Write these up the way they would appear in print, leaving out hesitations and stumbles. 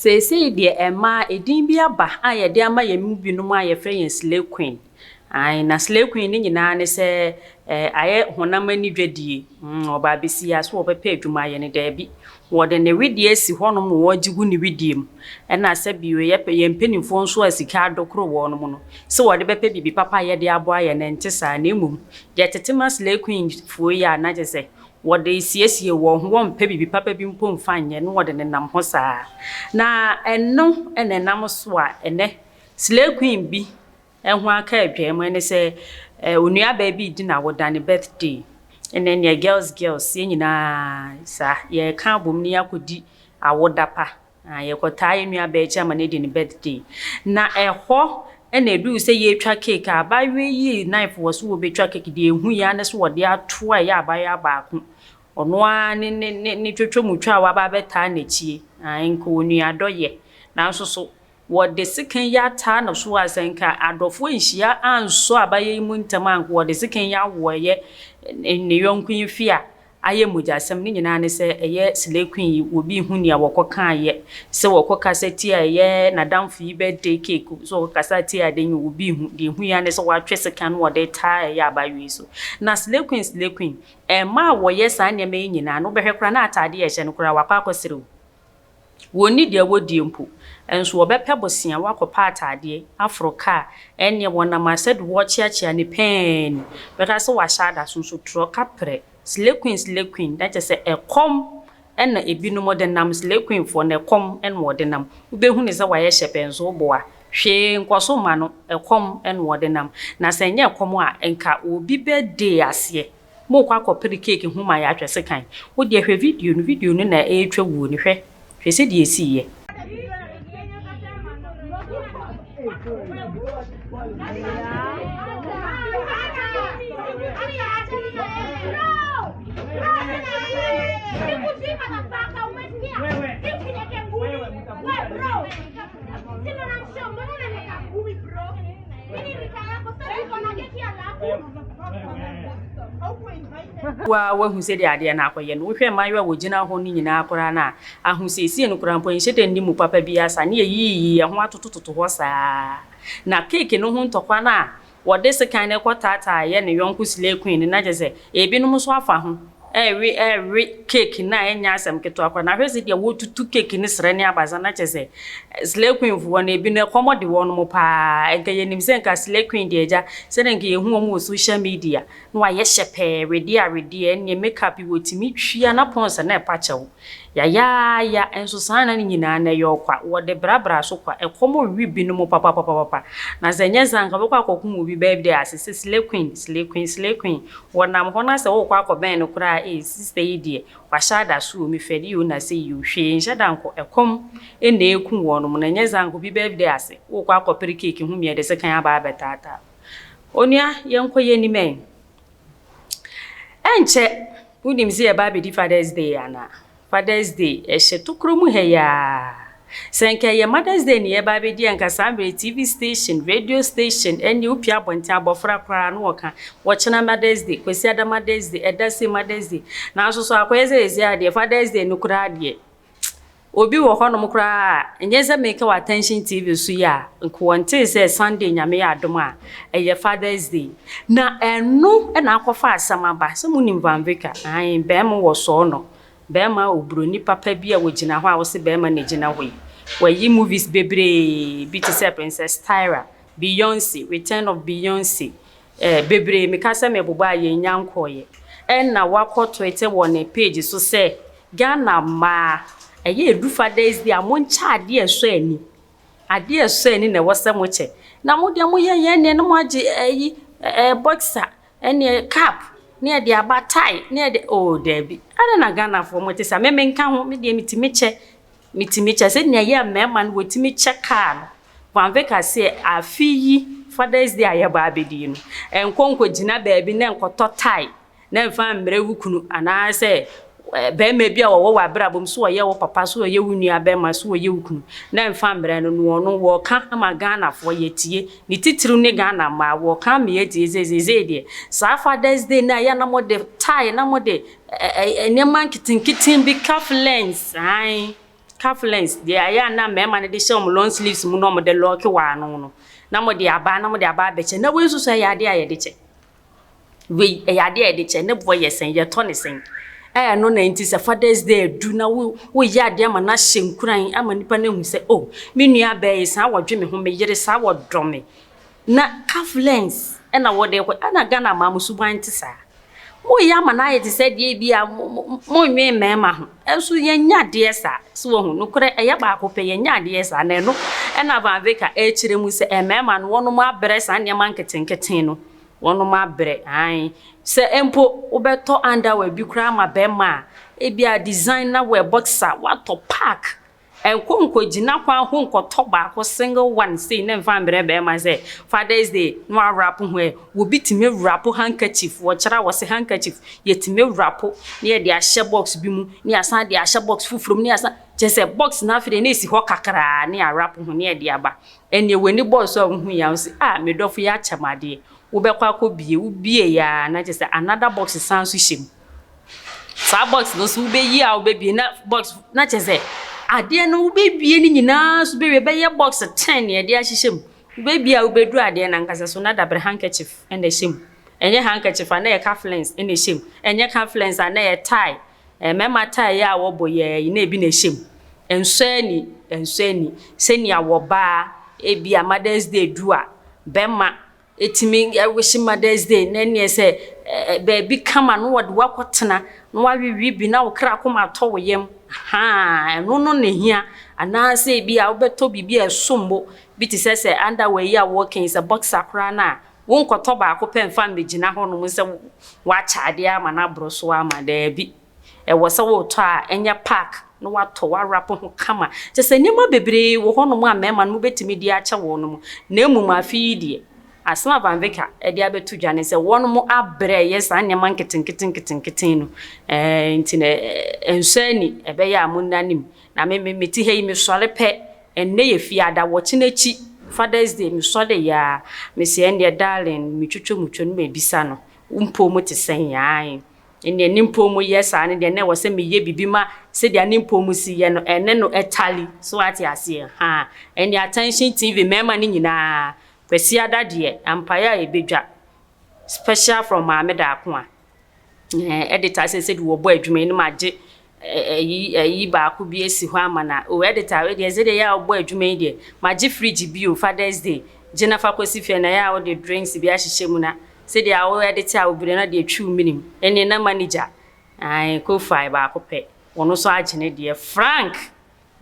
Seesei deɛ mmaa, edin bi aba a yɛde ama yɛn mu binom a yɛfrɛ yɛn slay queen. Ae, na slay queen no nyinaa ne sɛ eh, ayɛ honam ani dwadie. Ɔbaa besia so ɔbɛpɛ adwuma ayɛ no, daabi. Wɔde ne wedeɛ asi hɔnom na wɔregye gu ne wedeɛ mu. Ɛna sɛ bio yɛpɛ yɛn mpanimfoɔ nso a sika adokoro wɔn no, sɛ wɔde bɛpɛ biribi papa a yɛde aboa yɛn no, ɛnte saa. Na mmom, deɛ tete ma slay queen foɔ yi a na kyerɛ sɛ Wɔde siesie wɔn ho, wɔmpɛ biribi papa bi mpo mfa nyɛ, na wɔde nenam ho saa. Na ɛno na ɛnam so a ɛnnɛ slay queen bi ho aka adwaa mu, ɛne sɛ onuabaa bi redi n'awoda, ne birthday. Ɛnnɛ neɛ girls girls yɛn nyinaa saa, yɛreka abom na yɛakɔdi awoda pa. Na yɛkɔtaa yɛn nuabaa akyi ama no adi ne birthday. Na ɛhɔ na ɛduu sɛ yɛretwa cake a, abaayewa yi yii knife wɔ so wɔbɛtwa cake. Deɛ ɛhu yi ara ne sɛ wɔde ato a ɛyɛ abaayewa baako. Ɔno ara ne ne ne ne twotwomutwa a waba abɛtaa n'akyie. Ae, nka onuadɔ yɛ. Nanso so wɔde sekan yi ataa no so a, sɛ nka adɔfoɔ anhyia ansɔ abaayewa yi mu ntɛm a, anka wɔde sekan yi awɔ ɛyɛ ne yɔnko yi mfe a, ayɛ mogyasɛm. Ne nyinaa ne sɛ ɛyɛ Slay Queen yi obi hu nea wɔkɔ kaeɛ sɛ wɔkɔ kasa tia ɛyɛ nadamfo yi birthday cake sɛ wɔkɔ kasa tia ade nyɛ obi hu deɛ ehu yi ara ne sɛ wɔatwe sekan na wɔde taa ɛyɛ abaayewa yi so. Na Slay Queen Slay Queen mmaa a wɔyɛ saa nneɛma yi nyinaa no wobɛhwɛ koraa na ataadeɛ a ɛhyɛ no koraa wakɔ akɔserew. Wɔnni deɛ wɔdie mpo, nso wɔbɛpɛ bosea wakɔpɛ ataadeɛ, aforo kaa, ɛnneɛ wɔnam a sɛdeɛ wɔrekyeakyea no pɛɛ ni, bɛka sɛ wahyɛ ada so nso torɔ kaprɛ. Slay queen slay queen, na kyerɛ sɛ ɛkɔm na ebinom de nam, slay queen foɔ no ɛkɔm na wɔde nam. Wobɛhu no sɛ wayɛ hyɛpɛɛ nso woboa, hwee nkɔso mma no, ɛkɔm na wɔde nam. Na sɛ ɛnyɛ ɛkɔm a, nka obi birthday aseɛ Morekɔ akɔpere cake ho ma yɛahwɛ sekan. Wo deɛ hwɛ video no, video no na ɛretwa wuo no, hwɛ, hwɛ sɛdeɛ ɛsiiɛ. Wo ara woahu sɛdeɛ adeɛ no akɔyɛ no. Wohwɛ mmaayewa a wɔgyina hɔ no nyinaa koraa no a, ahosiesie no koraa mpo, ɛnhyɛ da nni mu papa biara saa, ne yɛyiyiyi yɛn ho atotototo hɔ saa. Na keeki no ho ntɔkwa no a wɔde sekan no kɔtaataaeɛ ne yɔnko slay queen no, na kyerɛ sɛ ebinom nso afa ho rewe rewe keeki no a ɛnyɛ asɛm ketewa koraa. Na hwɛ sɛdeɛ wɔretutu keeki no srɛ ne abasa, na kyerɛ sɛ slay queen foɔ no, ebi no ɛkɔm de wɔn paa. Nka yɛnim sɛ nka slay queen deɛ agya, sɛdeɛ nka yɛhu wɔn wɔ social media, na wayɛ hyɛpɛɛ, wedeɛ a wedeɛ, ɛnneɛ make up yi wɔtumi twia na pɔn sɛ na ɛpa kyɛw. Yayaaya, nso saa na ne nyinaa no ɛyɛ ɔkwa, wɔde brabra so kwa, ɛkɔm rewe binom papapapapa. Na sɛ ɛnyɛ saa nka wobɛkɔ akɔko obi birthday ase sɛ slay queen, slay queen, slay queen. Wɔnam hɔ na sɛ worekɔ akɔbɛn no koraa a, ei sister yi deɛ, wahyɛ ada so o, mefɛre o na sei o, hwee nhyɛ da nkɔ, ɛkɔm na ɛreku wɔnom, na ɛnyɛ saa nka obi birthday ase, worekɔ akɔpere cake ho mmiɛ de sekan aba abɛtaataa wo. Onua, yɛnkɔ yɛn anim ɛ. Ɛnkyɛ, wonim sɛ yɛba abɛdi Father's Day anaa? Father's Day, ɛhyɛ tokuro mu ha yi ara. Sɛ nka ɛyɛ Mother's Day na yɛba abɛdi a, nka saa mmerɛ yi TV station, radio station, ɛnneɛ wopue abɔnten abɔfra koraa na wɔka, wɔkyena Mother's Day, Kwasiada Mother's Day, ɛda sei Mother's Day. Nanso so akɔyɛ sɛ seesei ara deɛ Father's Day no koraa deɛ, Obi wɔ hɔnom koraa a, nnyɛ sɛ meka wɔ Attention TV so yi a, nka wɔntee sɛ Sunday Nyame yɛ adom a, ɛyɛ Father's Day. Na ɛno na akɔfa asɛm aba. Sɛ monim Van Vicker? Ae, bɛɛma wɔ sɔɔ no. Bɛɛma oburoni papa bi a ogyina hɔ a wose bɛɛma na egyina hɔ yi. Wayi movies bebree bi te sɛ Princess Tyra, Beyonce, Return of Beyonce, Eh, bebree, meka sɛ mebobɔ a yɛnnya nkɔeɛ. Ɛna wakɔ tweete wɔ ne page so sɛ, Ghana mmaa, ɛyɛ ɛdu Father's Day a monkyɛ adeɛ a ɛsɔ ani. Adeɛ a ɛsɔ ani na ɛwɔ sɛ mokyɛ. Na mo deɛ moyɛ yɛn deɛ na moagye ayi, eh, boxer, ɛneɛ cap, ne yɛde aba tie, ne yɛde, oh daabi. Adɛn na Ghanafoɔ mote saa? Me menka ho, me deɛ metumi kyɛ. Metumi kyɛ. Sɛnea ɛyɛ a mmarima no wɔtumi kyɛ kaa no, Van Vicker se afe yi Father's Day a yɛreba abɛdi yi no, nkɔ nkɔgyina baabi na nkɔtɔ tie na mfa mmrɛ wo kunu anaasɛ barima bi a ɔwɔ w'abrabɔ mu, sɛ ɔyɛ wo papa, sɛ ɔyɛ wo nua barima, sɛ ɔyɛ wo kunu, na mfa mmrɛ no. Na ɔno wɔka ma Ghanafoɔ yɛtie, ne titiriw ne Ghana mmaa, wɔka ma yɛtie sɛ seesei deɛ saa Father's Day no a ɛyɛ a na mode tie na mode nneɛma nketenkete bi, cuff lens, ae. Cufflinks, deɛ ɛyɛ a na mmarima no de hyɛ wɔn long sleeves mu na wɔde lɔɔke wɔ ano no, na mode aba na mode aba abɛkyɛ. Na wei nso so ɛyɛ adeɛ a yɛde kyɛ. Wei ɛyɛ adeɛ a yɛde kyɛ, ne boɔ yɛ sɛn, yɛtɔ ne sɛn? Ɛno na nti sɛ Father's Day adu na wo woyɛ adeɛ ama no ahyɛ nkuran ama nipa no ahu sɛ, oh, me nua baa yi saa wɔdwe me ho, me yere saa wɔdɔ me. Na cufflinks ɛna wɔde kɔ, ɛna Ghana maa mo suban te saa. Moyɛ ama no ayɛ te sɛ deɛ bi a monnwen mmarima ho. Ɛnso yɛnyɛ adeɛ saa. So wɔhu, nokorɛ ɛyɛ baako pɛ, yɛnyɛ adeɛ saa. Na ɛno ɛna Van Vicker ɛrekyerɛ mu sɛ mmarima no wɔnom abrɛ saa nneɛma nketenkete no. Wɔnom abrɛ, ae. Sɛ mpo wobɛtɔ underwear bi koraa ama bɛrima a, ebi a designer wear, boxer, woatɔ pack. Ɛnkɔ nkɔgyina kwan ho nkɔtɔ baako single one sei ne mfa mbrɛ bɛrima sɛ Father's Day na wawrap ho ɛ. Obi tumi wrap handkerchief, wɔkyerɛ a wɔse handkerchief, yɛtumi wrap na yɛde ahyɛ box bi mu, na yɛasan de ahyɛ box foforɔ mu, na yɛasan kyerɛ sɛ box no afei deɛ na esi hɔ kakraa na yɛawrap ho na yɛde aba. Ɛnneɛ w'ani bɔɔ so a wohu yi a, wo sɛ ah, me dɔfo yi akyɛ me adeɛ. Wobɛkɔ akɔbie, wobie a na kyerɛ sɛ another box san so hyɛ mu. Saa box no nso wobɛyi a wobɛbie na box na kyerɛ sɛ adeɛ no wobɛbie no nyinaa so bɛwie bɛyɛ box 10 na yɛde ahyehyɛ mu. Wobɛbie a wobɛduru adeɛ no ankasa so na dabrɛ handkerchief ɛna ɛhyɛ mu. Ɛnyɛ handkerchief a na ɛyɛ cufflinks ɛna ɛhyɛ mu. Ɛnyɛ cufflinks a na ɛyɛ tie. Mmarima tie a wɔbɔ yɛ yi na ebi na ɛhyɛ mu. Ɛnsɔ ani, ɛnsɔ ani. Sɛnea wɔbaa ebi a Mother's Day du a, bɛrima ɛtumi ɛwish Mother's Day na ɛneɛ sɛ baabi kama na wɔde wakɔtena na wawewe bi na wo kra koma atɔ wo yam. Haa, ɛno no na ehia. Anaasɛ ebi a wobɛtɔ biribi a ɛsom bo bi te sɛ underwear yi a wɔka yi, sɛ boxer koraa no a, wonkɔtɔ baako pɛ mfa mmɛgyina hɔnom sɛ woakyɛ adeɛ ama no aboro so ama daabi. Ɛwɔ sɛ wotɔ a ɛnyɛ pack na watɔ wawrap ho kama. Kyerɛ sɛ nneɛma bebree wɔ hɔnom a mmarima no mobɛtumi de akyɛ wɔn. Na mmom afe yi deɛ, asɛm a Van Vicker de abɛto dwa ne sɛ wɔn abrɛ ɛyɛ saa nneɛma nketenkete nketenkete no. Nti no ɛnsɔ ani ɛbɛyɛ a monna nim. Na me me mete ha yi mesɔre pɛ, ɛnnɛ yɛ fiada, wɔkye n'akyi Father's Day mesɔre yɛ a, mese ɛnneɛ darling metwitwa mutwa no mabisa no, wo mpo mu te sɛn ae. Ɛnneɛ ne mpo mu yɛ saa no deɛ na ɛwɔ sɛ meyɛ biribi ma sɛdeɛ ne mpo mu si yɛ no ɛne no ɛtally so ate aseɛ ha. Ɛnneɛ Attention TV mmarima no nyinaa, Kwasiada deɛ ampaeɛ a yɛbɛdwa special from Maame Daako a editor sɛ sɛdeɛ wɔbɔ adwuma yi no magye ɛyi ɛyi baako bi esi hɔ ama na o editor wei deɛ sɛdeɛ yɛ a wɔbɔ adwuma yi deɛ magye fridge bi o. Father's Day gye na fa kɔsi fie na yɛ a wɔde drinks bi ahyehyɛ mu na sɛdeɛ a wɔyɛ de te a obire na deɛ twiw minim. Ɛnneɛ na manager ae kofae baako pɛ, wɔn nso agye ne deɛ. Frank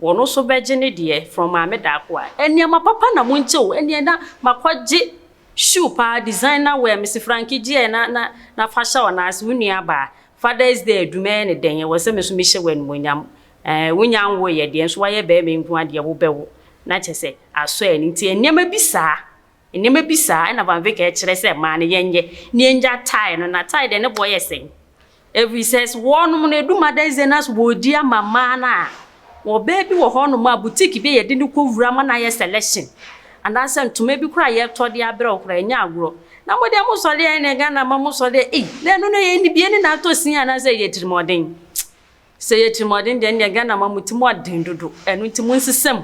wɔn nso bɛgye ne deɛ from Maame Daako a nneɛma papa na mo nkyɛ o. Ɛnneɛ na makɔgye shoe paa, designer wear. Mesi Frank gye na na na fa hyɛ wɔn ase. Wo nua baa Father's Day adwuma yɛ ne dɛn, ɛwɔ sɛ me nso mehyɛ wɔ animuonyam. Wonya nwo yɛ deɛ nso wayɛ bɛrima nko adeɛ wobɛwo na kyɛ sɛ asɔ ani. Nti nneɛma bi saa ɛna Van Vicker kyerɛ sɛ mmaa no yɛnyɛ ne yɛngya tie no na tie deɛ ne boɔ yɛ sɛn, ɛfiri sɛ wɔnom no edu Mother's Day na so wɔredi ama mmaa no a, wɔbaa bi wɔ hɔnom a boutique bi a yɛde no kɔ wura ma no ayɛ selection anaasɛ ntoma bi koraa yɛtɔ de abrɛ wo koraa ɛnyɛ agorɔ. Na mo deɛ mosɔre a ɛne Ghana ma mosɔre ei na ɛno no yɛ nibie ne na atɔ sin anaasɛ yɛ tirimɔden. Sɛ yɛ tirimɔden deɛ, ɛneɛ Ghana ma mo ti mu ɔden dodo. Ɛno nti mo nsesam.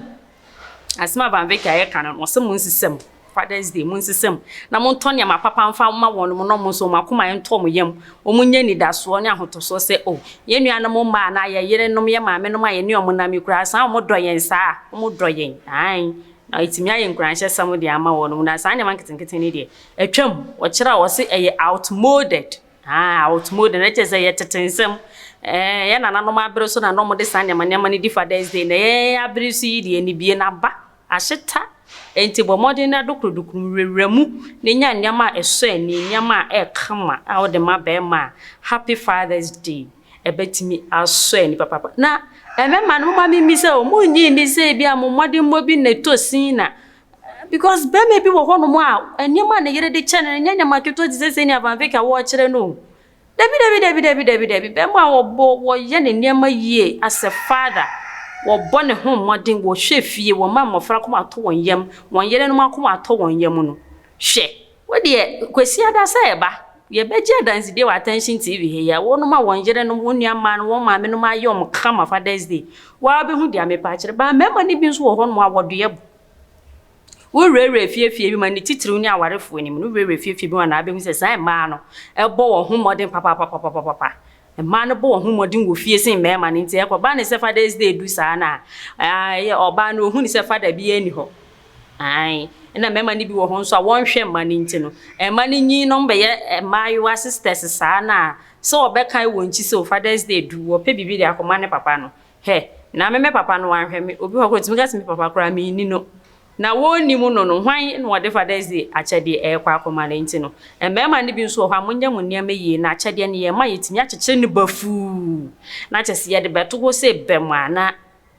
Asɛm a Van Vicker yɛka no, ɔsɛ mo nsesam. Father's Day mo nsesam na montɔ nneɛma papa mfa ma wɔn mo na ɔmo nso wɔn akoma ntɔ wɔn yam, wɔn nyɛ nidasoɔ ne ahotɔsoɔ sɛ o yɛn nuanom mmaa anaa yɛn yerenom, yɛn maamenom a yɛne wɔn nam yi koraa saa wɔn dɔ yɛn saa, wɔn dɔ yɛn ae na ɛtumi ayɛ nkuranhyɛsɛm de ama wɔn. Na saa nneɛma nketenkete no deɛ atwam. Wɔkyerɛ a wɔse ɛyɛ outmoded. Ah, outmoded na kyerɛ sɛ yɛ tete nsɛm. Yɛn nananom abere so na na wɔde saa nneɛma nneɛma no di Father's Day, na yɛn abere so yi deɛ nibie n'aba ahyeta. Nti bɔ mmɔden na dokorodokoro wurawura mu na nya nneɛma a ɛsɔ ani, nneɛma a ɛkama a wɔde ma bɛrima a happy Father's Day ɛbɛtumi asɔ ani papapa. Na mmarima no, moma mi sɛ o mo nyi ni sɛ ebi a mo mmɔdenmmɔ bi na ɛtɔ sin na because bɛrima bi wɔ hɔnom a nneɛma a ne yere de kyɛ no nyɛ nneɛma ketewa te sɛ sɛnea Van Vicker wɔrekyerɛ no o. Dabi, dabi, dabi, dabi, dabi, dabi. Bɛrima a wɔbɔ wɔyɛ ne nneɛma yie as a father, wɔbɔ ne ho mmɔden, wɔhwɛ fie, wɔma mmɔfra kɔm atɔ wɔn yam, wɔn yerenom akɔm atɔ wɔn yam no, hwɛ, wodeɛ Kwasiada sɛ ɛba. Yɛbɛgye adansedie wɔ Attention TV ha yi a, wɔnom a wɔn yerenom, wɔn nua mmaa no, wɔn maame nom ayɛ wɔn kama Father's Day. Waa bɛhu deɛ mepa akyerɛ. Baa mmarima no bi nso wɔ hɔnom a wɔdoɛ bo. Wowurawura afiefie bi mu a, ne titiriw ne awarefoɔ no mu no, wowurawura afiefie bi mu a na abɛhu sɛ saa mmaa no bɔ wɔn ho mmɔden papapapapapa. Mmaa no bɔ wɔn ho mmɔden wɔ fie sen mmarima no nti ɛkɔba ne sɛ Father's Day du saa no a, ɛyɛ ɔbaa no ɔhu ne sɛ father biara nni hɔ. Ae, ɛna mmarima no bi wɔ hɔ nso a wɔnhwɛ mma no nti no, mma no nyin na wɔbɛyɛ mmaayewa sisters saa no a, sɛ wɔbɛkae wɔn nkyi sɛ o Father's Day du, wɔpɛ biribi de akɔma ne papa no. Hɛ, na me me papa no wanhwɛ me. Obi wɔ hɔ koraa ɔtumi ka sɛ me papa koraa menni no. Na wɔnnim no no, hwan na ɔde Father's Day akyɛdeɛ rekɔ akɔma no? Enti no, mmarima no bi nso wɔ hɔ a, monyɛ mo nneɛma yie, na akyɛdeɛ no yɛma yɛtumi akyekyere no bafuu, na kyerɛ sɛ yɛde bɛto hɔ sɛ bɛm a na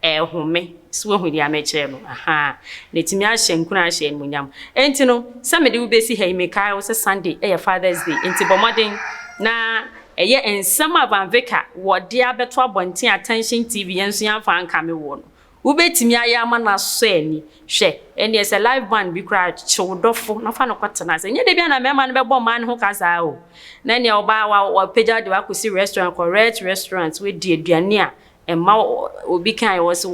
ɛrehome. So woahu deɛ mekyerɛ no? Ahaa. Na ɛtumi ahyɛ nkuran ahyɛ animuonyam. Enti no, sɛ mede wo bɛsi ha yi, mekae wo sɛ Sunday yɛ Father's Day, enti bɔ mmɔden na ɛyɛ nsɛm a Van Vicker wɔde abɛto abɔnten Attention TV yɛn nso yɛamfa ankame woɔ no. Wobɛtumi ayɛ ama no asɔ ani. Hwɛ, ɛnneɛ sɛ live band bi koraa a, kye wo dɔfo na fa no kɔtena ase. Ɛnyɛ da biara na mmarima no bɛbɔ mmaa no ho ka saa o. Na ɛnneɛ ɔbaa wa wapagya de wo akɔsi restaurant, correct restaurant, woadi aduane a ɛmma obi kae wɔ se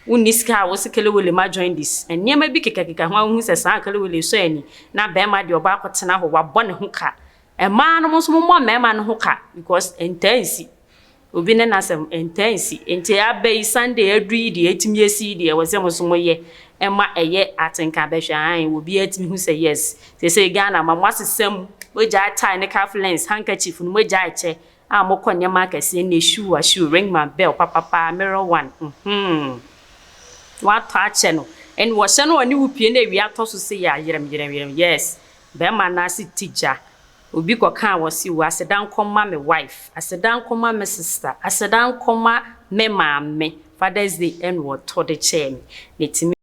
wonni sika a wose kelewele ma jaundice. Nneɛma bi kekakeka ho a wohu sɛ saa kelewele sɔ ani na barima deɛ ɔba akɔtena hɔ, wabɔ ne ho ka. Mmaa no mo nso mommɔ mmarima no ho ka because ɛntaa nsi. Obi ne n'asɛm ntaa nsi. Nti aba yi Sunday adu yi deɛ ɛtumi asi yi deɛ ɛwɔ sɛ mo nso moyɛ ɛma ɛyɛ atenka bɛhwɛ aane obiara tumi hu sɛ yes seesei Ghana ma moasesa mu moagyae tie ne cuff lens handkerchief no moagyae kyɛ a mokɔ nneɛma akɛseɛ nnɛ shoe a shoe ring my bell papapaa mirror one mm watɔ akyɛ no ɛne wɔhyɛ no ɔne wo pie na awia atɔ so sei a yerɛm yerɛm yerɛm yes bɛrima no ase ti gya Obi kɔkaa wɔ se o aseda nkɔma me wife, aseda nkɔma me sister, aseda nkɔma me maame, Father's Day ɛna ɔtɔ de kyɛɛ me. Na ɛtumi.